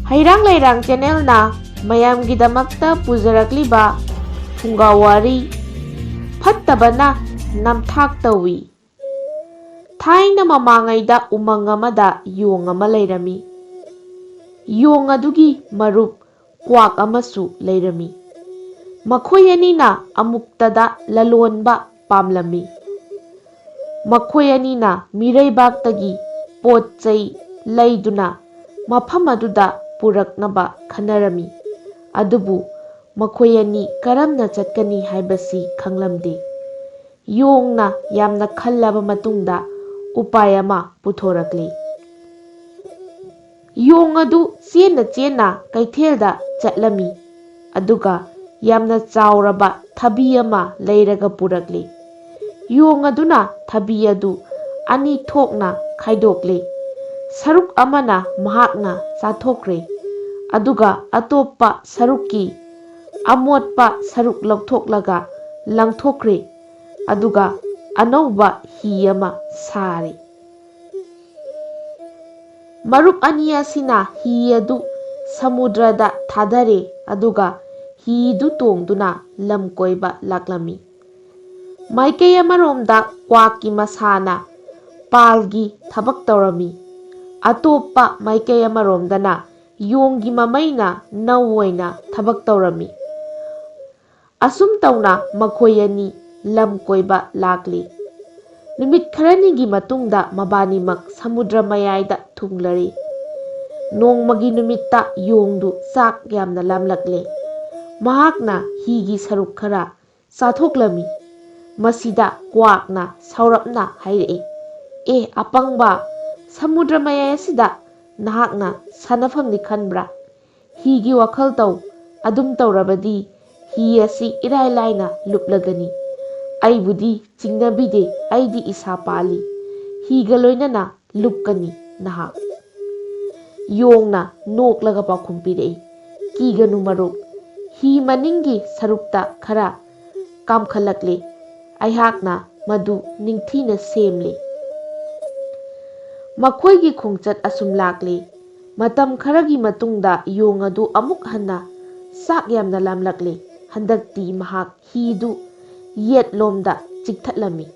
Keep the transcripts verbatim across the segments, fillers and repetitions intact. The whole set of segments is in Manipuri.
ꯍꯩꯔꯥꯡ ꯂꯩꯔꯥꯡ ꯆꯦꯅꯦꯜꯅ ꯃꯌꯥꯝꯒꯤꯗꯃꯛꯇ ꯄꯨꯖꯔꯛꯂꯤꯕ ꯐꯨꯡꯒꯥ ꯋꯥꯔꯤ, ꯐꯠꯇꯕꯅ ꯅꯝꯊꯥꯛ ꯇꯧꯏ꯫ ꯊꯥꯏꯅ ꯃꯃꯥꯡꯉꯩꯗ ꯎꯃꯪ ꯑꯃꯗ ꯌꯣꯡ ꯑꯃ ꯂꯩꯔꯝꯃꯤ꯫ ꯌꯣꯡ ꯑꯗꯨꯒꯤ ꯃꯔꯨꯞ ꯀ꯭ꯋꯥꯛ ꯑꯃꯁꯨ ꯂꯩꯔꯝꯃꯤ꯫ ꯃꯈꯣꯏ ꯑꯅꯤꯅ ꯑꯃꯨꯛꯇꯗ ꯂꯂꯣꯟꯕ ꯄꯥꯝꯂꯝꯃꯤ꯫ ꯃꯈꯣꯏ ꯑꯅꯤꯅ ꯃꯤꯔꯩꯕꯥꯛꯇꯒꯤ ꯄꯣꯠ ꯆꯩ ꯂꯩꯗꯨꯅ ꯃꯐꯝ ꯑꯗꯨꯗ ꯄꯨꯔꯛꯅꯕ ꯈꯟꯅꯔꯝꯃꯤ꯫ ꯑꯗꯨꯕꯨ ꯃꯈꯣꯏ ꯑꯅꯤ ꯀꯔꯝꯅ ꯆꯠꯀꯅꯤ ꯍꯥꯏꯕꯁꯤ ꯈꯪꯂꯝꯗꯦ꯫ ꯌꯣꯡꯅ ꯌꯥꯝꯅ ꯈꯜꯂꯕ ꯃꯇꯨꯡꯗ ꯎꯄꯥꯏ ꯑꯃ ꯄꯨꯊꯣꯔꯛꯂꯤ꯫ ꯌꯣꯡ ꯑꯗꯨ ꯆꯦꯟꯅ ꯆꯦꯟꯅ ꯀꯩꯊꯦꯜꯗ ꯆꯠꯂꯝꯃꯤ, ꯑꯗꯨꯒ ꯌꯥꯝꯅ ꯆꯥꯎꯔꯕ ꯊꯕꯤ ꯑꯃ ꯂꯩꯔꯒ ꯄꯨꯔꯛꯂꯤ꯫ ꯌꯣꯡ ꯑꯗꯨꯅ ꯊꯕꯤ ꯑꯗꯨ ꯑꯅꯤ ꯊꯣꯛꯅ ꯈꯥꯏꯗꯣꯛꯂꯤ꯫ ꯁꯔꯨꯛ ꯑꯃꯅ ꯃꯍꯥꯛꯅ ꯆꯥꯊꯣꯛꯈ꯭ꯔꯦ, ꯑꯗꯨꯒ ꯑꯇꯣꯞꯄ ꯁꯔꯨꯛꯀꯤ ꯑꯃꯣꯠꯄ ꯁꯔꯨꯛ ꯂꯧꯊꯣꯛꯂꯒ ꯂꯪꯊꯣꯛꯈ꯭ꯔꯦ, ꯑꯗꯨꯒ ꯑꯅꯧꯕ ꯍꯤ ꯑꯃ ꯁꯥꯔꯦ꯫ ꯃꯔꯨꯞ ꯑꯅꯤ ꯑꯁꯤꯅ ꯍꯤ ꯑꯗꯨ ꯁꯃꯨꯗ꯭ꯔꯗ ꯊꯥꯗꯔꯦ, ꯑꯗꯨꯒ ꯍꯤꯗꯨ ꯇꯣꯡꯗꯨꯅ ꯂꯝ ꯀꯣꯏꯕ ꯂꯥꯛꯂꯝꯃꯤ꯫ ꯃꯥꯏꯀꯩ ꯑꯃꯔꯣꯝꯗ ꯀ꯭ꯋꯥꯛꯀꯤ ꯃꯁꯥꯅ ꯄꯥꯜꯒꯤ ꯊꯕꯛ ꯇꯧꯔꯝꯃꯤ, ꯑꯇꯣꯞꯄ ꯃꯥꯏꯀꯩ ꯑꯃꯔꯣꯝꯗꯅ ꯌꯣꯡꯒꯤ ꯃꯃꯩꯅ ꯅꯧ ꯑꯣꯏꯅ ꯊꯕꯛ ꯇꯧꯔꯝꯃꯤ꯫ ꯑꯁꯨꯝ ꯇꯧꯅ ꯃꯈꯣꯏ ꯑꯅꯤ ꯂꯝ ꯀꯣꯏꯕ ꯂꯥꯛꯂꯤ꯫ ꯅꯨꯃꯤꯠ ꯈꯔꯅꯤꯒꯤ ꯃꯇꯨꯡꯗ ꯃꯕꯥꯅꯤꯃꯛ ꯁꯃꯨꯗ꯭ꯔ ꯃꯌꯥꯏꯗ ꯊꯨꯡꯂꯔꯤ꯫ ꯅꯣꯡꯃꯒꯤ ꯅꯨꯃꯤꯠꯇ ꯌꯣꯡꯗꯨ ꯆꯥꯛ ꯌꯥꯝꯅ ꯂꯥꯝꯂꯛꯂꯦ꯫ ꯃꯍꯥꯛꯅ ꯍꯤꯒꯤ ꯁꯔꯨꯛ ꯈꯔ ꯆꯥꯊꯣꯛꯂꯝꯃꯤ꯫ ꯃꯁꯤꯗ ꯀ꯭ꯋꯥꯛꯅ ꯁꯥꯎꯔꯞꯅ ꯍꯥꯏꯔꯛꯏ, "ꯑꯦ ꯑꯄꯪꯕ, ꯁꯃꯨꯗ꯭ꯔ ꯃꯌꯥꯏ ꯑꯁꯤꯗ ꯅꯍꯥꯛꯅ ꯁꯥꯟꯅꯐꯝꯅꯤ ꯈꯟꯕ꯭ꯔꯥ? ꯍꯤꯒꯤ ꯋꯥꯈꯜ ꯇꯧ, ꯑꯗꯨꯝ ꯇꯧꯔꯕꯗꯤ ꯍꯤ ꯑꯁꯤ ꯏꯔꯥꯏ ꯂꯥꯏꯅ ꯂꯨꯞꯂꯒꯅꯤ꯫ ꯑꯩꯕꯨꯗꯤ ꯆꯤꯡꯅꯕꯤꯗꯦ, ꯑꯩꯗꯤ ꯏꯁꯥ ꯄꯥꯜꯂꯤ, ꯍꯤꯒ ꯂꯣꯏꯅꯅ ꯂꯨꯞꯀꯅꯤ ꯅꯍꯥꯛ꯫" ꯌꯣꯡꯅ ꯅꯣꯛꯂꯒ ꯄꯥꯎꯈꯨꯝ ꯄꯤꯔꯛꯏ, "ꯀꯤꯒꯅꯨ ꯃꯔꯨꯞ, ꯍꯤ ꯃꯅꯤꯡꯒꯤ ꯁꯔꯨꯛꯇ ꯈꯔ ꯀꯥꯝꯈꯠꯂꯛꯂꯤ, ꯑꯩꯍꯥꯛꯅ ꯃꯗꯨ ꯅꯤꯡꯊꯤꯅ ꯁꯦꯝꯂꯤ꯫" ꯃꯈꯣꯏꯒꯤ ꯈꯣꯡꯆꯠ ꯑꯁꯨꯝ ꯂꯥꯛꯂꯤ꯫ ꯃꯇꯝ ꯈꯔꯒꯤ ꯃꯇꯨꯡꯗ ꯌꯣꯡ ꯑꯗꯨ ꯑꯃꯨꯛ ꯍꯟꯅ ꯆꯥꯛ ꯌꯥꯝꯅ ꯂꯥꯝꯂꯛꯂꯦ꯫ ꯍꯟꯗꯛꯇꯤ ꯃꯍꯥꯛ ꯍꯤꯗꯨ ꯌꯦꯠꯂꯣꯝꯗ ꯆꯤꯛꯊꯠꯂꯝꯃꯤ꯫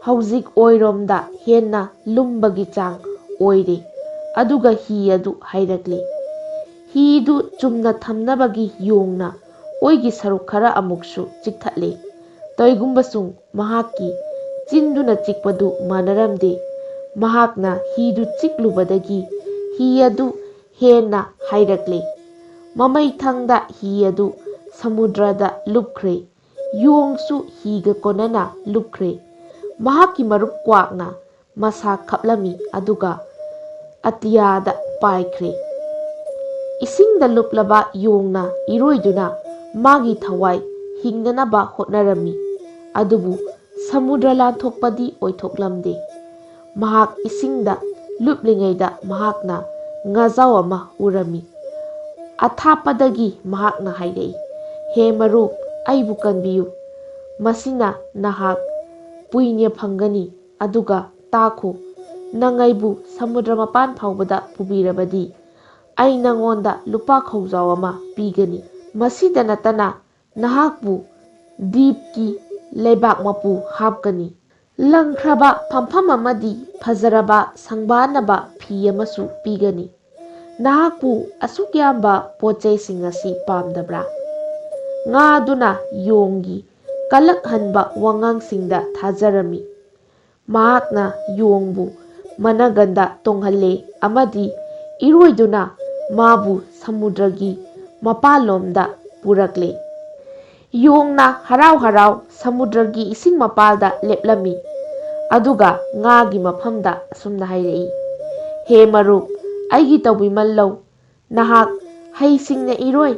ꯍꯧꯖꯤꯛ ꯑꯣꯏꯔꯣꯝꯗ ꯍꯦꯟꯅ ꯂꯨꯝꯕꯒꯤ ꯆꯥꯡ ꯑꯣꯏꯔꯦ꯫ ꯑꯗꯨꯒ ꯍꯤ ꯑꯗꯨ ꯍꯥꯏꯔꯛꯂꯦ꯫ ꯍꯤꯗꯨ ꯆꯨꯝꯅ ꯊꯝꯅꯕꯒꯤ ꯌꯣꯡꯅ ꯑꯣꯏꯒꯤ ꯁꯔꯨꯛ ꯈꯔ ꯑꯃꯨꯛꯁꯨ ꯆꯤꯛꯊꯠꯂꯦ꯫ ꯇꯧꯏꯒꯨꯝꯕꯁꯨꯡ ꯃꯍꯥꯛꯀꯤ ꯆꯤꯟꯗꯨꯅ ꯆꯤꯛꯄꯗꯨ ꯃꯥꯟꯅꯔꯝꯗꯦ꯫ ꯃꯍꯥꯛꯅ ꯍꯤꯗꯨ ꯆꯤꯛꯂꯨꯕꯗꯒꯤ ꯍꯤ ꯑꯗꯨ ꯍꯦꯟꯅ ꯍꯥꯏꯔꯛꯂꯦ꯫ ꯃꯃꯩꯊꯪꯗ ꯍꯤ ꯑꯗꯨ ꯁꯃꯨꯗ꯭ꯔꯗ ꯂꯨꯞꯈ꯭ꯔꯦ꯫ ꯌꯣꯡꯁꯨ ꯍꯤꯒ ꯀꯣꯟꯅꯅ ꯂꯨꯞꯈ꯭ꯔꯦ꯫ ꯃꯍꯥꯛꯀꯤ ꯃꯔꯨꯞ ꯀ꯭ꯋꯥꯛꯅ ꯃꯁꯥ ꯈꯞꯂꯝꯃꯤ, ꯑꯗꯨꯒ ꯑꯇꯤꯌꯥꯗ ꯄꯥꯏꯈ꯭ꯔꯦ꯫ ꯏꯁꯤꯡꯗ ꯂꯨꯞꯂꯕ ꯌꯣꯡꯅ ꯏꯔꯣꯏꯗꯨꯅ ꯃꯥꯒꯤ ꯊꯋꯥꯏ ꯍꯤꯡꯅꯅꯕ ꯍꯣꯠꯅꯔꯝꯃꯤ, ꯑꯗꯨꯕꯨ ꯁꯃꯨꯗ꯭ꯔ ꯂꯥꯟꯊꯣꯛꯄꯗꯤ ꯑꯣꯏꯊꯣꯛꯂꯝꯗꯦ꯫ ꯃꯍꯥꯛ ꯏꯁꯤꯡꯗ ꯂꯨꯞꯂꯤꯉꯩꯗ ꯃꯍꯥꯛꯅ ꯉꯥꯖꯥꯎ ꯑꯃ ꯎꯔꯝꯃꯤ꯫ ꯑꯊꯥꯞꯄꯗꯒꯤ ꯃꯍꯥꯛꯅ ꯍꯥꯏꯔꯛꯏ, "ꯍꯦ ꯃꯔꯨꯞ, ꯑꯩꯕꯨ ꯀꯟꯕꯤꯌꯨ꯫ ꯃꯁꯤꯅ ꯅꯍꯥꯛ ꯄꯨꯏꯅ ꯐꯪꯒꯅꯤ꯫ ꯑꯗꯨꯒ ꯇꯥꯈꯣ, ꯅꯪ ꯑꯩꯕꯨ ꯁꯃꯨꯗ꯭ꯔ ꯃꯄꯥꯟ ꯐꯥꯎꯕꯗ ꯄꯨꯕꯤꯔꯕꯗꯤ ꯑꯩ ꯅꯪꯉꯣꯟꯗ ꯂꯨꯄꯥ ꯈꯧꯖꯥꯎ ꯑꯃ ꯄꯤꯒꯅꯤ꯫ ꯃꯁꯤꯗ ꯅꯠꯇꯅ ꯅꯍꯥꯛꯄꯨ ꯗꯤꯞꯀꯤ ꯂꯩꯕꯥꯛ ꯃꯄꯨ ꯍꯥꯞꯀꯅꯤ꯫ ꯂꯪꯈ꯭ꯔꯕ ꯐꯝꯐꯝ ꯑꯃꯗꯤ ꯐꯖꯔꯕ ꯁꯪꯕꯥꯅꯕ ꯐꯤ ꯑꯃꯁꯨ ꯄꯤꯒꯅꯤ꯫ ꯅꯍꯥꯛꯄꯨ ꯑꯁꯨꯛ ꯌꯥꯝꯕ ꯄꯣꯠ ꯆꯩꯁꯤꯡ ꯑꯁꯤ ꯄꯥꯝꯗꯕ꯭ꯔꯥ?" ꯉꯥꯗꯨꯅ ꯌꯣꯡꯒꯤ ꯀꯜꯂꯛꯍꯟꯕ ꯋꯥꯉꯥꯡꯁꯤꯡꯗ ꯊꯥꯖꯔꯝꯃꯤ꯫ ꯃꯍꯥꯛꯅ ꯌꯣꯡꯕꯨ ꯃꯅꯒꯟꯗ ꯇꯣꯡꯍꯜꯂꯦ ꯑꯃꯗꯤ ꯏꯔꯣꯏꯗꯨꯅ ꯃꯥꯕꯨ ꯁꯃꯨꯗ꯭ꯔꯒꯤ ꯃꯄꯥꯜꯂꯣꯝꯗ ꯄꯨꯔꯛꯂꯦ꯫ ꯌꯣꯡꯅ ꯍꯔꯥꯎ ꯍꯔꯥꯎ ꯁꯃꯨꯗ꯭ꯔꯒꯤ ꯏꯁꯤꯡ ꯃꯄꯥꯜꯗ ꯂꯦꯞꯂꯝꯃꯤ, ꯑꯗꯨꯒ ꯉꯥꯒꯤ ꯃꯐꯝꯗ ꯑꯁꯨꯝꯅ ꯍꯥꯏꯔꯛꯏ, "ꯍꯦ ꯃꯔꯨꯞ, ꯑꯩꯒꯤ ꯇꯧꯕꯤꯃꯜꯂꯧ꯫ ꯅꯍꯥꯛ ꯍꯩꯁꯤꯡꯅ ꯏꯔꯣꯏ꯫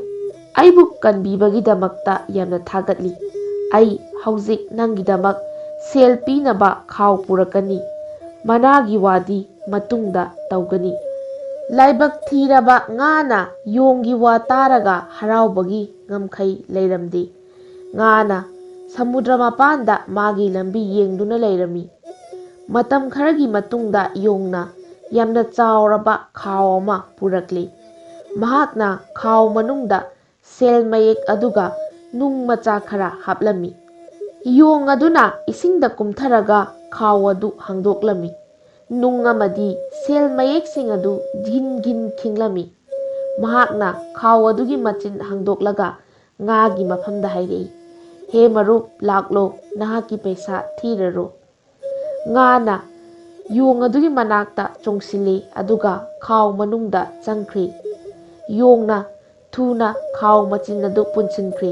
ꯑꯩꯕꯨ ꯀꯟꯕꯤꯕꯒꯤꯗꯃꯛꯇ ꯌꯥꯝꯅ ꯊꯥꯒꯠꯂꯤ꯫ ꯑꯩ ꯍꯧꯖꯤꯛ ꯅꯪꯒꯤꯗꯃꯛ ꯁꯦꯜ ꯄꯤꯅꯕ ꯈꯥꯎ ꯄꯨꯔꯛꯀꯅꯤ꯫ ꯃꯅꯥꯒꯤ ꯋꯥꯗꯤ ꯃꯇꯨꯡꯗ ꯇꯧꯒꯅꯤ꯫" ꯂꯥꯏꯕꯛ ꯊꯤꯔꯕ ꯉꯥꯅ ꯌꯣꯡꯒꯤ ꯋꯥ ꯇꯥꯔꯒ ꯍꯔꯥꯎꯕꯒꯤ ꯉꯝꯈꯩ ꯂꯩꯔꯝꯗꯦ꯫ ꯉꯥꯅ ꯁꯃꯨꯗ꯭ꯔ ꯃꯄꯥꯟꯗ ꯃꯥꯒꯤ ꯂꯝꯕꯤ ꯌꯦꯡꯗꯨꯅ ꯂꯩꯔꯝꯃꯤ꯫ ꯃꯇꯝ ꯈꯔꯒꯤ ꯃꯇꯨꯡꯗ ꯌꯣꯡꯅ ꯌꯥꯝꯅ ꯆꯥꯎꯔꯕ ꯈꯥꯎ ꯑꯃ ꯄꯨꯔꯛꯂꯤ꯫ ꯃꯍꯥꯛꯅ ꯈꯥꯎ ꯃꯅꯨꯡꯗ ꯁꯦꯜ ꯃꯌꯦꯛ ꯑꯗꯨꯒ ꯅꯨꯡ ꯃꯆꯥ ꯈꯔ ꯍꯥꯞꯂꯝꯃꯤ꯫ ꯌꯣꯡ ꯑꯗꯨꯅ ꯏꯁꯤꯡꯗ ꯀꯨꯝꯊꯔꯒ ꯈꯥꯎ ꯑꯗꯨ ꯍꯥꯡꯗꯣꯛꯂꯝꯃꯤ꯫ ꯅꯨꯡ ꯑꯃꯗꯤ ꯁꯦꯜ ꯃꯌꯦꯛꯁꯤꯡ ꯑꯗꯨ ꯒꯤꯟ ꯒꯤꯟ ꯈꯤꯡꯂꯝꯃꯤ꯫ ꯃꯍꯥꯛꯅ ꯈꯥꯎ ꯑꯗꯨꯒꯤ ꯃꯆꯤꯟ ꯍꯥꯡꯗꯣꯛꯂꯒ ꯉꯥꯒꯤ ꯃꯐꯝꯗ ꯍꯥꯏꯔꯛꯏ, "ꯍꯦ ꯃꯔꯨꯞ, ꯂꯥꯛꯂꯣ, ꯅꯍꯥꯛꯀꯤ ꯄꯩꯁꯥ ꯊꯤꯔꯔꯣ꯫" ꯉꯥꯅ ꯌꯣꯡ ꯑꯗꯨꯒꯤ ꯃꯅꯥꯛꯇ ꯆꯣꯡꯁꯤꯜꯂꯤ, ꯑꯗꯨꯒ ꯈꯥꯎ ꯃꯅꯨꯡꯗ ꯆꯪꯈ꯭ꯔꯤ꯫ ꯌꯣꯡꯅ ꯊꯨꯅ ꯈꯥꯎ ꯃꯆꯤꯟ ꯑꯗꯨ ꯄꯨꯟꯁꯤꯟꯈ꯭ꯔꯤ꯫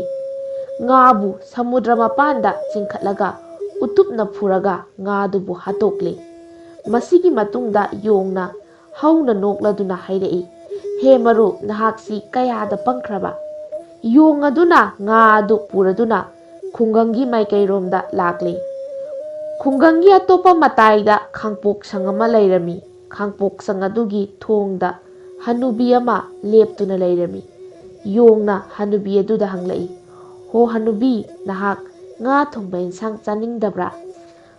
ꯉꯥꯕꯨ ꯁꯃꯨꯗ꯭ꯔ ꯃꯄꯥꯟꯗ ꯆꯤꯡꯈꯠꯂꯒ ꯎꯇꯨꯞꯅ ꯐꯨꯔꯒ ꯉꯥꯗꯨꯕꯨ ꯍꯥꯠꯇꯣꯛꯂꯤ꯫ ꯃꯁꯤꯒꯤ ꯃꯇꯨꯡꯗ ꯌꯣꯡꯅ ꯍꯧꯅ ꯅꯣꯛꯂꯗꯨꯅ ꯍꯥꯏꯔꯛꯏ, "ꯍꯦ ꯃꯔꯨꯞ, ꯅꯍꯥꯛꯁꯤ ꯀꯌꯥꯗ ꯄꯪꯈ꯭ꯔꯕ!" ꯌꯣꯡ ꯑꯗꯨꯅ ꯉꯥ ꯑꯗꯨ ꯄꯨꯔꯗꯨꯅ ꯈꯨꯡꯒꯪꯒꯤ ꯃꯥꯏꯀꯩꯔꯣꯝꯗ ꯂꯥꯛꯂꯤ꯫ ꯈꯨꯡꯒꯪꯒꯤ ꯑꯇꯣꯞꯄ ꯃꯇꯥꯏꯗ ꯈꯥꯡꯄꯣꯛꯁꯪ ꯑꯃ ꯂꯩꯔꯝꯃꯤ꯫ ꯈꯥꯡꯄꯣꯛꯁꯪ ꯑꯗꯨꯒꯤ ꯊꯣꯡꯗ ꯍꯅꯨꯕꯤ ꯑꯃ ꯂꯦꯞꯇꯨꯅ ꯂꯩꯔꯝꯃꯤ꯫ ꯌꯣꯡꯅ ꯍꯅꯨꯕꯤ ꯑꯗꯨꯗ ꯍꯪꯂꯛꯏ, "ꯍꯣ ꯍꯅꯨꯕꯤ, ꯅꯍꯥꯛ ꯉꯥ ꯊꯣꯡꯕ ꯏꯟꯁꯥꯡ ꯆꯥꯅꯤꯡꯗꯕ꯭ꯔꯥ?"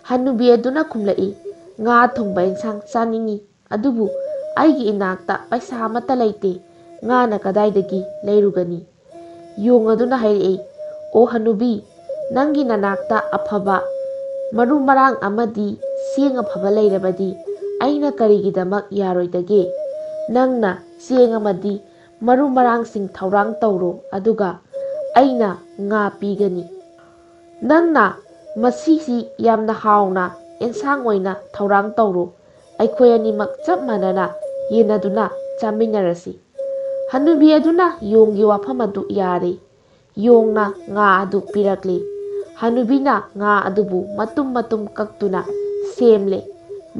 ꯍꯅꯨꯕꯤ ꯑꯗꯨꯅ ꯈꯨꯝꯂꯛꯏ, "ꯉꯥ ꯊꯣꯡꯕ ꯏꯟꯁꯥꯡ ꯆꯥꯅꯤꯡꯏ, ꯑꯗꯨꯕꯨ ꯑꯩꯒꯤ ꯏꯅꯥꯛꯇ ꯄꯩꯁꯥ ꯑꯃꯠꯇ ꯂꯩꯇꯦ꯫ ꯉꯥꯅ ꯀꯗꯥꯏꯗꯒꯤ ꯂꯩꯔꯨꯒꯅꯤ?" ꯌꯣꯡ ꯑꯗꯨꯅ ꯍꯥꯏꯔꯛꯏ, "ꯑꯣ ꯍꯅꯨꯕꯤ, ꯅꯪꯒꯤ ꯅꯅꯥꯛꯇ ꯑꯐꯕ ꯃꯔꯨ ꯃꯔꯥꯡ ꯑꯃꯗꯤ ꯆꯦꯡ ꯑꯐꯕ ꯂꯩꯔꯕꯗꯤ ꯑꯩꯅ ꯀꯔꯤꯒꯤꯗꯃꯛ ꯌꯥꯔꯣꯏꯗꯒꯦ? ꯅꯪꯅ ꯆꯦꯡ ꯑꯃꯗꯤ ꯃꯔꯨ ꯃꯔꯥꯡꯁꯤꯡ ꯊꯧꯔꯥꯡ ꯇꯧꯔꯣ, ꯑꯗꯨꯒ ꯑꯩꯅ ꯉꯥ ꯄꯤꯒꯅꯤ꯫ ꯅꯪꯅ ꯃꯁꯤꯁꯤ ꯌꯥꯝꯅ ꯍꯥꯎꯅ ꯑꯦꯟꯁꯥꯡ ꯑꯣꯏꯅ ꯊꯧꯔꯥꯡ ꯇꯧꯔꯣ꯫ ꯑꯩꯈꯣꯏ ꯑꯅꯤꯃꯛ ꯆꯞ ꯃꯥꯟꯅꯅ ꯌꯦꯟꯅꯗꯨꯅ ꯆꯥꯃꯤꯟꯅꯔꯁꯤ꯫" ꯍꯅꯨꯕꯤ ꯑꯗꯨꯅ ꯌꯣꯡꯒꯤ ꯋꯥꯐꯝ ꯑꯗꯨ ꯌꯥꯔꯦ꯫ ꯌꯣꯡꯅ ꯉꯥ ꯑꯗꯨ ꯄꯤꯔꯛꯂꯤ꯫ ꯍꯅꯨꯕꯤꯅ ꯉꯥ ꯑꯗꯨꯕꯨ ꯃꯇꯨꯝ ꯃꯇꯨꯝ ꯀꯛꯇꯨꯅ ꯁꯦꯝꯂꯦ꯫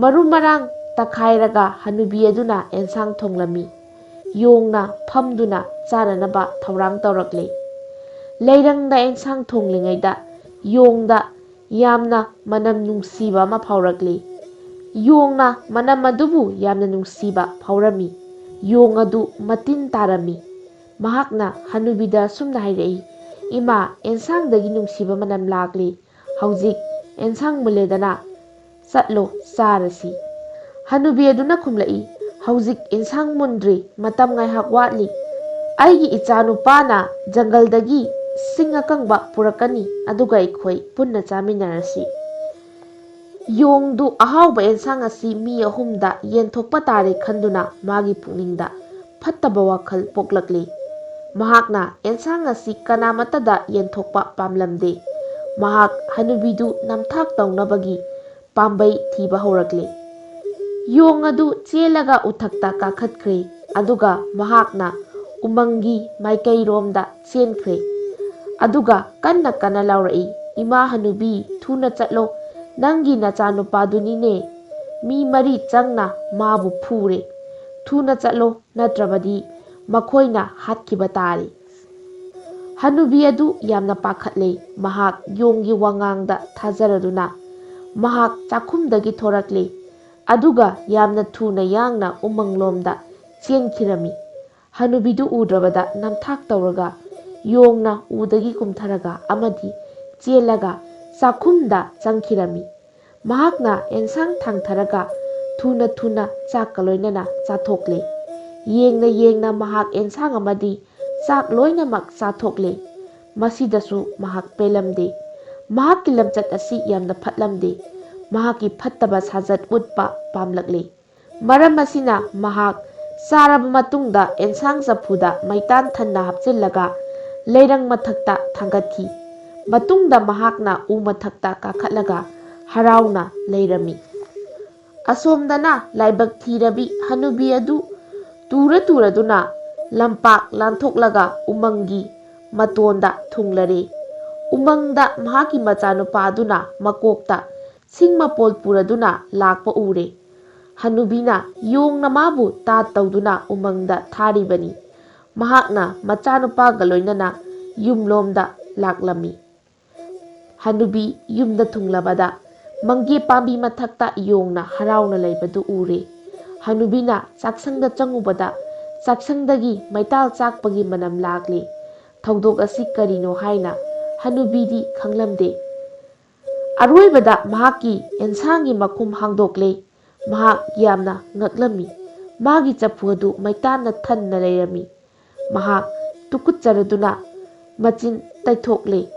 ꯃꯔꯨ ꯃꯔꯥꯡ ꯇꯛꯈꯥꯏꯔꯒ ꯍꯅꯨꯕꯤ ꯑꯗꯨꯅ ꯑꯦꯟꯁꯥꯡ ꯊꯣꯡꯂꯝꯃꯤ꯫ ꯌꯣꯡꯅ ꯐꯝꯗꯨꯅ ꯆꯥꯅꯅꯕ ꯊꯧꯔꯥꯡ ꯇꯧꯔꯛꯂꯦ꯫ ꯂꯩꯔꯪꯗ ꯑꯦꯟꯁꯥꯡ ꯊꯣꯡꯂꯤꯉꯩꯗ ꯌꯣꯡꯗ ꯌꯥꯝꯅ ꯃꯅꯝ ꯅꯨꯡꯁꯤꯕ ꯑꯃ ꯐꯥꯎꯔꯛꯂꯤ꯫ ꯌꯣꯡꯅ ꯃꯅꯝ ꯑꯗꯨꯕꯨ ꯌꯥꯝꯅ ꯅꯨꯡꯁꯤꯕ ꯐꯥꯎꯔꯝꯃꯤ꯫ ꯌꯣꯡ ꯑꯗꯨ ꯃꯇꯤꯟ ꯇꯥꯔꯝꯃꯤ꯫ ꯃꯍꯥꯛꯅ ꯍꯅꯨꯕꯤꯗ ꯑꯁꯨꯝꯅ ꯍꯥꯏꯔꯛꯏ, "ꯏꯃꯥ, ꯑꯦꯟꯁꯥꯡꯗꯒꯤ ꯅꯨꯡꯁꯤꯕ ꯃꯅꯝ ꯂꯥꯛꯂꯤ꯫ ꯍꯧꯖꯤꯛ ꯑꯦꯟꯁꯥꯡ ꯃꯨꯜꯂꯦꯗꯅ, ꯆꯠꯂꯣ, ꯆꯥꯔꯁꯤ꯫" ꯍꯅꯨꯕꯤ ꯑꯗꯨꯅ ꯈꯨꯝꯂꯛꯏ, "ꯍꯧꯖꯤꯛ ꯏꯟꯁꯥꯡ ꯃꯨꯟꯗ꯭ꯔꯤ, ꯃꯇꯝ ꯉꯥꯏꯍꯥꯛ ꯋꯥꯠꯂꯤ꯫ ꯑꯩꯒꯤ ꯏꯆꯥꯅꯨꯄꯥꯅ ꯖꯪꯒꯜꯗꯒꯤ ꯁꯤꯡ ꯑꯀꯪꯕ ꯄꯨꯔꯛꯀꯅꯤ, ꯑꯗꯨꯒ ꯑꯩꯈꯣꯏ ꯄꯨꯟꯅ ꯆꯥꯃꯤꯟꯅꯔꯁꯤ꯫" ꯌꯣꯡꯗꯨ ꯑꯍꯥꯎꯕ ꯑꯦꯟꯁꯥꯡ ꯑꯁꯤ ꯃꯤ ꯑꯍꯨꯝꯗ ꯌꯦꯟꯊꯣꯛꯄ ꯇꯥꯔꯦ ꯈꯟꯗꯨꯅ ꯃꯥꯒꯤ ꯄꯨꯛꯅꯤꯡꯗ ꯐꯠꯇꯕ ꯋꯥꯈꯜ ꯄꯣꯛꯂꯛꯂꯤ꯫ ꯃꯍꯥꯛꯅ ꯑꯦꯟꯁꯥꯡ ꯑꯁꯤ ꯀꯅꯥꯃꯠꯇꯗ ꯌꯦꯟꯊꯣꯛꯄ ꯄꯥꯝꯂꯝꯗꯦ꯫ ꯃꯍꯥꯛ ꯍꯅꯨꯕꯤꯗꯨ ꯅꯝꯊꯥꯛ ꯇꯧꯅꯕꯒꯤ ꯄꯥꯝꯕꯩ ꯊꯤꯕ ꯍꯧꯔꯛꯂꯦ꯫ ꯌꯣꯡ ꯑꯗꯨ ꯆꯦꯜꯂꯒ ꯎꯊꯛꯇ ꯀꯥꯈꯠꯈ꯭ꯔꯦ, ꯑꯗꯨꯒ ꯃꯍꯥꯛꯅ ꯎꯃꯪꯒꯤ ꯃꯥꯏꯀꯩꯔꯣꯝꯗ ꯆꯦꯟꯈ꯭ꯔꯦ꯫ ꯑꯗꯨꯒ ꯀꯟꯅ ꯀꯟꯅ ꯂꯥꯎꯔꯛꯏ, "ꯏꯃꯥ ꯍꯅꯨꯕꯤ, ꯊꯨꯅ ꯆꯠꯂꯣ, ꯅꯪꯒꯤ ꯅꯆꯥꯅꯨꯄꯥꯗꯨꯅꯤꯅꯦ꯫ ꯃꯤ ꯃꯔꯤ ꯆꯪꯅ ꯃꯥꯕꯨ ꯐꯨꯔꯦ꯫ ꯊꯨꯅ ꯆꯠꯂꯣ, ꯅꯠꯇ꯭ꯔꯕꯗꯤ ꯃꯈꯣꯏꯅ ꯍꯥꯠꯈꯤꯕ ꯇꯥꯔꯦ꯫" ꯍꯅꯨꯕꯤ ꯑꯗꯨ ꯌꯥꯝꯅ ꯄꯥꯈꯠꯂꯦ꯫ ꯃꯍꯥꯛ ꯌꯣꯡꯒꯤ ꯋꯥꯉꯥꯡꯗ ꯊꯥꯖꯔꯗꯨꯅ ꯃꯍꯥꯛ ꯆꯥꯛꯈꯨꯝꯗꯒꯤ ꯊꯣꯔꯛꯂꯦ, ꯑꯗꯨꯒ ꯌꯥꯝꯅ ꯊꯨꯅ ꯌꯥꯡꯅ ꯎꯃꯪꯂꯣꯝꯗ ꯆꯦꯟꯈꯤꯔꯝꯃꯤ꯫ ꯍꯅꯨꯕꯤꯗꯨ ꯎꯗ꯭ꯔꯕꯗ ꯅꯝꯊꯥꯛ ꯇꯧꯔꯒ ꯌꯣꯡꯅ ꯎꯗꯒꯤ ꯀꯨꯝꯊꯔꯒ ꯑꯃꯗꯤ ꯆꯦꯜꯂꯒ ꯆꯥꯛꯈꯨꯝꯗ ꯆꯪꯈꯤꯔꯝꯃꯤ꯫ ꯃꯍꯥꯛꯅ ꯑꯦꯟꯁꯥꯡ ꯊꯥꯡꯊꯔꯒ ꯊꯨꯅ ꯊꯨꯅ ꯆꯥꯛꯀ ꯂꯣꯏꯅꯅ ꯆꯥꯊꯣꯛꯂꯦ꯫ ꯌꯦꯡꯅ ꯌꯦꯡꯅ ꯃꯍꯥꯛ ꯑꯦꯟꯁꯥꯡ ꯑꯃꯗꯤ ꯆꯥꯛ ꯂꯣꯏꯅꯃꯛ ꯆꯥꯊꯣꯛꯂꯦ꯫ ꯃꯁꯤꯗꯁꯨ ꯃꯍꯥꯛ ꯄꯦꯜꯂꯝꯗꯦ꯫ ꯃꯍꯥꯛꯀꯤ ꯂꯝꯆꯠ ꯑꯁꯤ ꯌꯥꯝꯅ ꯐꯠꯂꯝꯗꯦ꯫ ꯃꯍꯥꯛꯀꯤ ꯐꯠꯇꯕ ꯁꯥꯖꯠ ꯎꯠꯄ ꯄꯥꯝꯂꯛꯂꯦ꯫ ꯃꯔꯝ ꯑꯁꯤꯅ ꯃꯍꯥꯛ ꯆꯥꯔꯕ ꯃꯇꯨꯡꯗ ꯑꯦꯟꯁꯥꯡ ꯆꯐꯨꯗ ꯃꯩꯇꯥꯟ ꯊꯟꯅ ꯍꯥꯞꯆꯤꯜꯂꯒ ꯂꯩꯔꯪ ꯃꯊꯛꯇ ꯊꯥꯡꯒꯠꯈꯤ꯫ ꯃꯇꯨꯡꯗ ꯃꯍꯥꯛꯅ ꯎ ꯃꯊꯛꯇ ꯀꯥꯈꯠꯂꯒ ꯍꯔꯥꯎꯅ ꯂꯩꯔꯝꯃꯤ꯫ ꯑꯁꯣꯝꯗꯅ ꯂꯥꯏꯕꯛ ꯊꯤꯔꯕꯤ ꯍꯅꯨꯕꯤ ꯑꯗꯨ ꯇꯨꯔ ꯇꯨꯔꯗꯨꯅ ꯂꯝꯄꯥꯛ ꯂꯥꯟꯊꯣꯛꯂꯒ ꯎꯃꯪꯒꯤ ꯃꯇꯣꯟꯗ ꯊꯨꯡꯂꯔꯦ꯫ ꯎꯃꯪꯗ ꯃꯍꯥꯛꯀꯤ ꯃꯆꯥꯅꯨꯄꯥ ꯑꯗꯨꯅ ꯃꯀꯣꯛꯇ ꯁꯤꯡ ꯃꯄꯣꯜ ꯄꯨꯔꯗꯨꯅ ꯂꯥꯛꯄ ꯎꯔꯦ꯫ ꯍꯅꯨꯕꯤꯅ ꯌꯣꯡꯅ ꯃꯥꯕꯨ ꯇꯥꯠ ꯇꯧꯗꯨꯅ ꯎꯃꯪꯗ ꯊꯥꯔꯤꯕꯅꯤ꯫ ꯃꯍꯥꯛꯅ ꯃꯆꯥꯅꯨꯄꯥꯒ ꯂꯣꯏꯅꯅ ꯌꯨꯝꯂꯣꯝꯗ ꯂꯥꯛꯂꯝꯃꯤ꯫ ꯍꯅꯨꯕꯤ ꯌꯨꯝꯗ ꯊꯨꯡꯂꯕꯗ ꯃꯪꯒꯦ ꯄꯥꯝꯕꯤ ꯃꯊꯛꯇ ꯌꯣꯡꯅ ꯍꯔꯥꯎꯅ ꯂꯩꯕꯗꯨ ꯎꯔꯦ꯫ ꯍꯅꯨꯕꯤꯅ ꯆꯥꯛꯁꯪꯗ ꯆꯪꯉꯨꯕꯗ ꯆꯥꯛꯁꯪꯗꯒꯤ ꯃꯩꯇꯥꯜ ꯆꯥꯛꯄꯒꯤ ꯃꯅꯝ ꯂꯥꯛꯂꯤ꯫ ꯊꯧꯗꯣꯛ ꯑꯁꯤ ꯀꯔꯤꯅꯣ ꯍꯥꯏꯅ ꯍꯅꯨꯕꯤꯗꯤ ꯈꯪꯂꯝꯗꯦ꯫ ꯑꯔꯣꯏꯕꯗ ꯃꯍꯥꯛꯀꯤ ꯑꯦꯟꯁꯥꯡꯒꯤ ꯃꯈꯨꯝ ꯍꯥꯡꯗꯣꯛꯂꯦ꯫ ꯃꯍꯥꯛ ꯌꯥꯝꯅ ꯉꯛꯂꯝꯃꯤ꯫ ꯃꯥꯒꯤ ꯆꯐꯨ ꯑꯗꯨ ꯃꯩꯇꯥꯟꯅ ꯊꯟꯅ ꯂꯩꯔꯝꯃꯤ꯫ ꯃꯍꯥꯛ ꯇꯨꯀꯠꯆꯔꯗꯨꯅ ꯃꯆꯤꯟ ꯇꯩꯊꯣꯛꯂꯦ꯫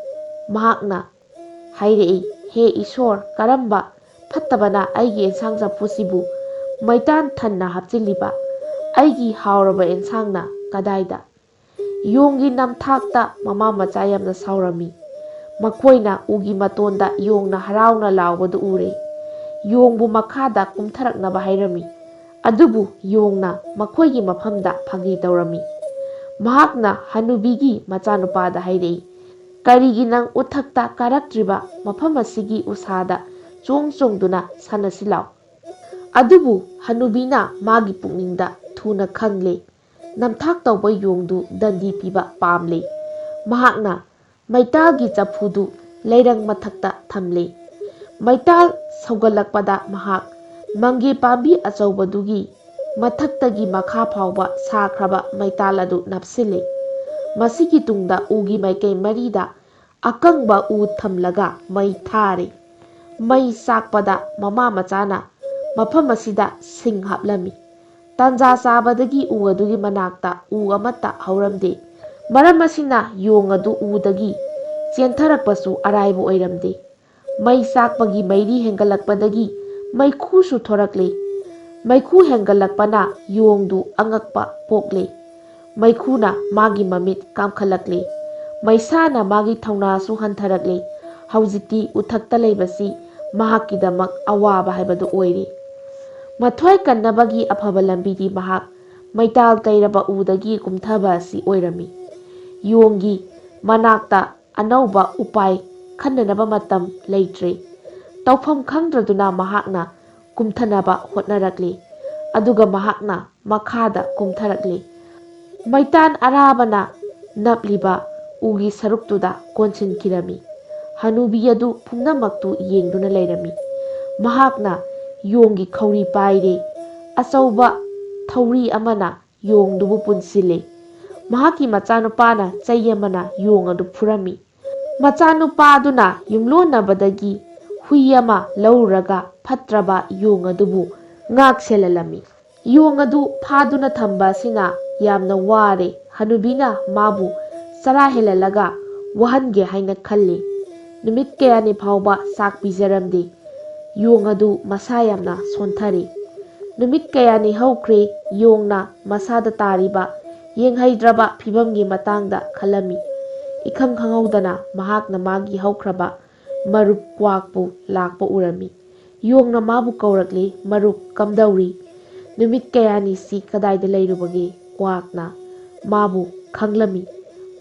ꯃꯍꯥꯛꯅ ꯍꯥꯏꯔꯛꯏ, "ꯍꯦ ꯏꯁꯣꯔ, ꯀꯔꯝꯕ ꯐꯠꯇꯕꯅ ꯑꯩꯒꯤ ꯑꯦꯟꯁꯥꯡ ꯆꯐꯨꯁꯤꯕꯨ ꯃꯩꯇꯥꯟ ꯊꯟꯅ ꯍꯥꯞꯆꯤꯜꯂꯤꯕ? ꯑꯩꯒꯤ ꯍꯥꯎꯔꯕ ꯑꯦꯟꯁꯥꯡꯅ ꯀꯗꯥꯏꯗ?" ꯌꯣꯡꯒꯤ ꯅꯝꯊꯥꯛꯇ ꯃꯃꯥ ꯃꯆꯥ ꯌꯥꯝꯅ ꯁꯥꯎꯔꯝꯃꯤ꯫ ꯃꯈꯣꯏꯅ ꯎꯒꯤ ꯃꯇꯣꯟꯗ ꯌꯣꯡꯅ ꯍꯔꯥꯎꯅ ꯂꯥꯎꯕꯗꯨ ꯎꯔꯦ꯫ ꯌꯣꯡꯕꯨ ꯃꯈꯥꯗ ꯀꯨꯝꯊꯔꯛꯅꯕ ꯍꯥꯏꯔꯝꯃꯤ꯫ ꯑꯗꯨꯕꯨ ꯌꯣꯡꯅ ꯃꯈꯣꯏꯒꯤ ꯃꯐꯝꯗ ꯐꯥꯒꯤ ꯇꯧꯔꯝꯃꯤ꯫ ꯃꯍꯥꯛꯅ ꯍꯅꯨꯕꯤꯒꯤ ꯃꯆꯥꯅꯨꯄꯥꯗ ꯍꯥꯏꯔꯛꯏ, "ꯀꯔꯤꯒꯤ ꯅꯪ ꯎꯊꯛꯇ ꯀꯥꯔꯛꯇ꯭ꯔꯤꯕ? ꯃꯐꯝ ꯑꯁꯤꯒꯤ ꯎꯁꯥꯗ ꯆꯣꯡ ꯆꯣꯡꯗꯨꯅ ꯁꯥꯟꯅꯁꯤ ꯂꯥꯎ"꯫ ꯑꯗꯨꯕꯨ ꯍꯅꯨꯕꯤꯅ ꯃꯥꯒꯤ ꯄꯨꯛꯅꯤꯡꯗ ꯊꯨꯅ ꯈꯪꯂꯦ, ꯅꯝꯊꯥꯛ ꯇꯧꯕ ꯌꯣꯡꯗꯨ ꯗꯟꯗꯤ ꯄꯤꯕ ꯄꯥꯝꯂꯦ꯫ ꯃꯍꯥꯛꯅ ꯃꯩꯇꯥꯜꯒꯤ ꯆꯐꯨꯗꯨ ꯂꯩꯔꯪ ꯃꯊꯛꯇ ꯊꯝꯂꯦ꯫ ꯃꯩꯇꯥꯜ ꯁꯧꯒꯠꯂꯛꯄꯗ ꯃꯍꯥꯛ ꯃꯪꯒꯦ ꯄꯥꯝꯕꯤ ꯑꯆꯧꯕꯗꯨꯒꯤ ꯃꯊꯛꯇꯒꯤ ꯃꯈꯥ ꯐꯥꯎꯕ ꯁꯥꯈ꯭ꯔꯕ ꯃꯩꯇꯥꯜ ꯑꯗꯨ ꯅꯞꯁꯤꯜꯂꯦ꯫ ꯃꯁꯤꯒꯤ ꯇꯨꯡꯗ ꯎꯒꯤ ꯃꯥꯏꯀꯩ ꯃꯔꯤꯗ ꯑꯀꯪꯕ ꯎ ꯊꯝꯂꯒ ꯃꯩ ꯊꯥꯔꯦ꯫ ꯃꯩ ꯆꯥꯛꯄꯗ ꯃꯃꯥ ꯃꯆꯥꯅ ꯃꯐꯝ ꯑꯁꯤꯗ ꯁꯤꯡ ꯍꯥꯞꯂꯝꯃꯤ꯫ ꯇꯥꯟꯖꯥ ꯆꯥꯕꯗꯒꯤ ꯎ ꯑꯗꯨꯒꯤ ꯃꯅꯥꯛꯇ ꯎ ꯑꯃꯠꯇ ꯍꯧꯔꯝꯗꯦ꯫ ꯃꯔꯝ ꯑꯁꯤꯅ ꯌꯣꯡ ꯑꯗꯨ ꯎꯗꯒꯤ ꯆꯦꯟꯊꯔꯛꯄꯁꯨ ꯑꯔꯥꯏꯕ ꯑꯣꯏꯔꯝꯗꯦ꯫ ꯃꯩ ꯆꯥꯛꯄꯒꯤ ꯃꯩꯔꯤ ꯍꯦꯟꯒꯠꯂꯛꯄꯗꯒꯤ ꯃꯩꯈꯨꯁꯨ ꯊꯣꯔꯛꯂꯦ꯫ ꯃꯩꯈꯨ ꯍꯦꯟꯒꯠꯂꯛꯄꯅ ꯌꯣꯡꯗꯨ ꯑꯉꯛꯄ ꯄꯣꯛꯂꯦ꯫ ꯃꯩꯈꯨꯅ ꯃꯥꯒꯤ ꯃꯃꯤꯠ ꯀꯥꯝꯈꯠꯂꯛꯂꯦ꯫ ꯃꯩꯁꯥꯅ ꯃꯥꯒꯤ ꯊꯧꯅꯥꯁꯨ ꯍꯟꯊꯔꯛꯂꯦ꯫ ꯍꯧꯖꯤꯛꯇꯤ ꯎꯊꯛꯇ ꯂꯩꯕꯁꯤ ꯃꯍꯥꯛꯀꯤꯗꯃꯛ ꯑꯋꯥꯕ ꯍꯥꯏꯕꯗꯨ ꯑꯣꯏꯔꯦ꯫ ꯃꯊ꯭ꯋꯥꯏ ꯀꯟꯅꯕꯒꯤ ꯑꯐꯕ ꯂꯝꯕꯤꯗꯤ ꯃꯍꯥꯛ ꯃꯩꯇꯥꯜ ꯇꯩꯔꯕ ꯎꯗꯒꯤ ꯀꯨꯝꯊꯕ ꯑꯁꯤ ꯑꯣꯏꯔꯝꯃꯤ꯫ ꯌꯣꯡꯒꯤ ꯃꯅꯥꯛꯇ ꯑꯅꯧꯕ ꯎꯄꯥꯏ ꯈꯟꯅꯅꯕ ꯃꯇꯝ ꯂꯩꯇ꯭ꯔꯦ꯫ ꯇꯧꯐꯝ ꯈꯪꯗ꯭ꯔꯗꯨꯅ ꯃꯍꯥꯛꯅ ꯀꯨꯝꯊꯅꯕ ꯍꯣꯠꯅꯔꯛꯂꯤ꯫ ꯑꯗꯨꯒ ꯃꯍꯥꯛꯅ ꯃꯈꯥꯗ ꯀꯨꯝꯊꯔꯛꯂꯤ꯫ ꯃꯩꯇꯥꯟ ꯑꯔꯥꯕꯅ ꯅꯞꯂꯤꯕ ꯎꯒꯤ ꯁꯔꯨꯛꯇꯨꯗ ꯀꯣꯟꯁꯤꯟꯈꯤꯔꯝꯃꯤ꯫ ꯍꯅꯨꯕꯤ ꯑꯗꯨ ꯄꯨꯝꯅꯃꯛꯇꯨ ꯌꯦꯡꯗꯨꯅ ꯂꯩꯔꯝꯃꯤ꯫ ꯃꯍꯥꯛꯅ ꯌꯣꯡꯒꯤ ꯈꯧꯔꯤ ꯄꯥꯏꯔꯦ꯫ ꯑꯆꯧꯕ ꯊꯧꯔꯤ ꯑꯃꯅ ꯌꯣꯡꯗꯨꯕꯨ ꯄꯨꯟꯁꯤꯜꯂꯦ꯫ ꯃꯍꯥꯛꯀꯤ ꯃꯆꯥꯅꯨꯄꯥꯅ ꯆꯩ ꯑꯃꯅ ꯌꯣꯡ ꯑꯗꯨ ꯐꯨꯔꯝꯃꯤ꯫ ꯃꯆꯥꯅꯨꯄꯥꯗꯨꯅ ꯌꯨꯝꯂꯣꯟꯅꯕꯗꯒꯤ ꯍꯨꯏ ꯑꯃ ꯂꯧꯔꯨꯔꯒ ꯐꯠꯇ꯭ꯔꯕ ꯌꯣꯡ ꯑꯗꯨꯕꯨ ꯉꯥꯛ ꯁꯦꯜꯍꯜꯂꯝꯃꯤ꯫ ꯌꯣꯡ ꯑꯗꯨ ꯐꯥꯗꯨꯅ ꯊꯝꯕ ꯑꯁꯤꯅ ꯌꯥꯝꯅ ꯋꯥꯔꯦ꯫ ꯍꯅꯨꯕꯤꯅ ꯃꯥꯕꯨ ꯆꯔꯥ ꯍꯦꯜꯍꯜꯂꯒ ꯋꯥꯍꯟꯒꯦ ꯍꯥꯏꯅ ꯈꯜꯂꯤ꯫ ꯅꯨꯃꯤꯠ ꯀꯌꯥꯅꯤ ꯐꯥꯎꯕ ꯆꯥꯛ ꯄꯤꯖꯔꯝꯗꯦ꯫ ꯌꯣꯡ ꯑꯗꯨ ꯃꯁꯥ ꯌꯥꯝꯅ ꯁꯣꯟꯊꯔꯦ꯫ ꯅꯨꯃꯤꯠ ꯀꯌꯥꯅꯤ ꯍꯧꯈ꯭ꯔꯦ꯫ ꯌꯣꯡꯅ ꯃꯁꯥꯗ ꯇꯥꯔꯤꯕ ꯌꯦꯡꯍꯩꯗ꯭ꯔꯕ ꯐꯤꯕꯝꯒꯤ ꯃꯇꯥꯡꯗ ꯈꯜꯂꯝꯃꯤ꯫ ꯏꯈꯪ ꯈꯪꯍꯧꯗꯅ ꯃꯍꯥꯛꯅ ꯃꯥꯒꯤ ꯍꯧꯈ꯭ꯔꯕ ꯃꯔꯨꯞ ꯀ꯭ꯋꯥꯛꯄꯨ ꯂꯥꯛꯄ ꯎꯔꯝꯃꯤ꯫ ꯌꯣꯡꯅ ꯃꯥꯕꯨ ꯀꯧꯔꯛꯂꯤ, "ꯃꯔꯨꯞ, ꯀꯝꯗꯧꯔꯤ? ꯅꯨꯃꯤꯠ ꯀꯌꯥꯅꯤ ꯁꯤ ꯀꯗꯥꯏꯗ ꯂꯩꯔꯨꯕꯒꯦ?" ꯀ꯭ꯋꯥꯛꯅ ꯃꯥꯕꯨ ꯈꯪꯂꯝꯃꯤ꯫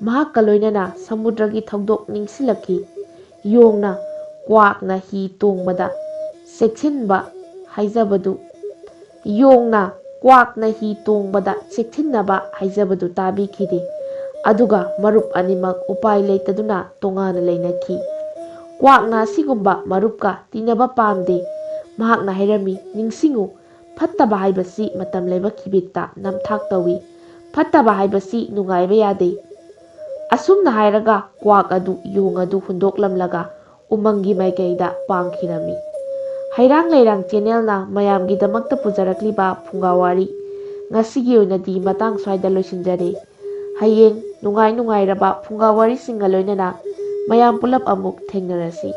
ꯃꯍꯥꯛꯀ ꯂꯣꯏꯅꯅ ꯁꯃꯨꯗ꯭ꯔꯒꯤ ꯊꯧꯗꯣꯛ ꯅꯤꯡꯁꯤꯡꯂꯛꯈꯤ꯫ ꯌꯣꯡꯅ ꯀ꯭ꯋꯥꯛꯅ ꯍꯤ ꯇꯣꯡꯕꯗ ꯆꯦꯛꯁꯤꯟꯕ ꯍꯥꯏꯖꯕꯗꯨ ꯌꯣꯡꯅ ꯀ꯭ꯋꯥꯛꯅ ꯍꯤ ꯇꯣꯡꯕꯗ ꯆꯦꯛꯁꯤꯟꯅꯕ ꯍꯥꯏꯖꯕꯗꯨ ꯇꯥꯕꯤꯈꯤꯗꯦ꯫ ꯑꯗꯨꯒ ꯃꯔꯨꯞ ꯑꯅꯤꯃꯛ ꯎꯄꯥꯏ ꯂꯩꯇꯗꯨꯅ ꯇꯣꯉꯥꯟꯅ ꯂꯩꯅꯈꯤ꯫ ꯀ꯭ꯋꯥꯛꯅ ꯑꯁꯤꯒꯨꯝꯕ ꯃꯔꯨꯞꯀ ꯇꯤꯟꯅꯕ ꯄꯥꯝꯗꯦ꯫ ꯃꯍꯥꯛꯅ ꯍꯥꯏꯔꯝꯃꯤ, "ꯅꯤꯡꯁꯤꯡꯉꯨ, ꯐꯠꯇꯕ ꯍꯥꯏꯕꯁꯤ ꯃꯇꯝ ꯂꯩꯕ ꯀꯤꯕꯤꯠꯇ ꯅꯝꯊꯥꯛ ꯇꯧꯏ꯫ ꯐꯠꯇꯕ ꯍꯥꯏꯕꯁꯤ ꯅꯨꯡꯉꯥꯏꯕ ꯌꯥꯗꯦ꯫" ꯑꯁꯨꯝꯅ ꯍꯥꯏꯔꯒ ꯀ꯭ꯋꯥꯛ ꯑꯗꯨ ꯌꯣꯡ ꯑꯗꯨ ꯍꯨꯟꯗꯣꯛꯂꯝꯂꯒ ꯎꯃꯪꯒꯤ ꯃꯥꯏꯀꯩꯗ ꯄꯥꯡꯈꯤꯔꯝꯃꯤ꯫ ꯍꯩꯔꯥꯡ ꯂꯩꯔꯥꯡ ꯆꯦꯅꯦꯜꯅ ꯃꯌꯥꯝꯒꯤꯗꯃꯛꯇ ꯄꯨꯖꯔꯛꯂꯤꯕ ꯐꯨꯡꯒꯥ ꯋꯥꯔꯤ ꯉꯁꯤꯒꯤ ꯑꯣꯏꯅꯗꯤ ꯃꯇꯥꯡ ꯁ꯭ꯋꯥꯏꯗ ꯂꯣꯏꯁꯤꯟꯖꯔꯦ꯫ ꯍꯌꯦꯡ ꯅꯨꯡꯉꯥꯏ ꯅꯨꯡꯉꯥꯏꯔꯕ ꯐꯨꯡꯒꯥ ꯋꯥꯔꯤꯁꯤꯡꯒ ꯂꯣꯏꯅꯅ ꯃꯌꯥꯝ ꯄꯨꯂꯞ ꯑꯃꯨꯛ ꯊꯦꯡꯅꯔꯁꯤ꯫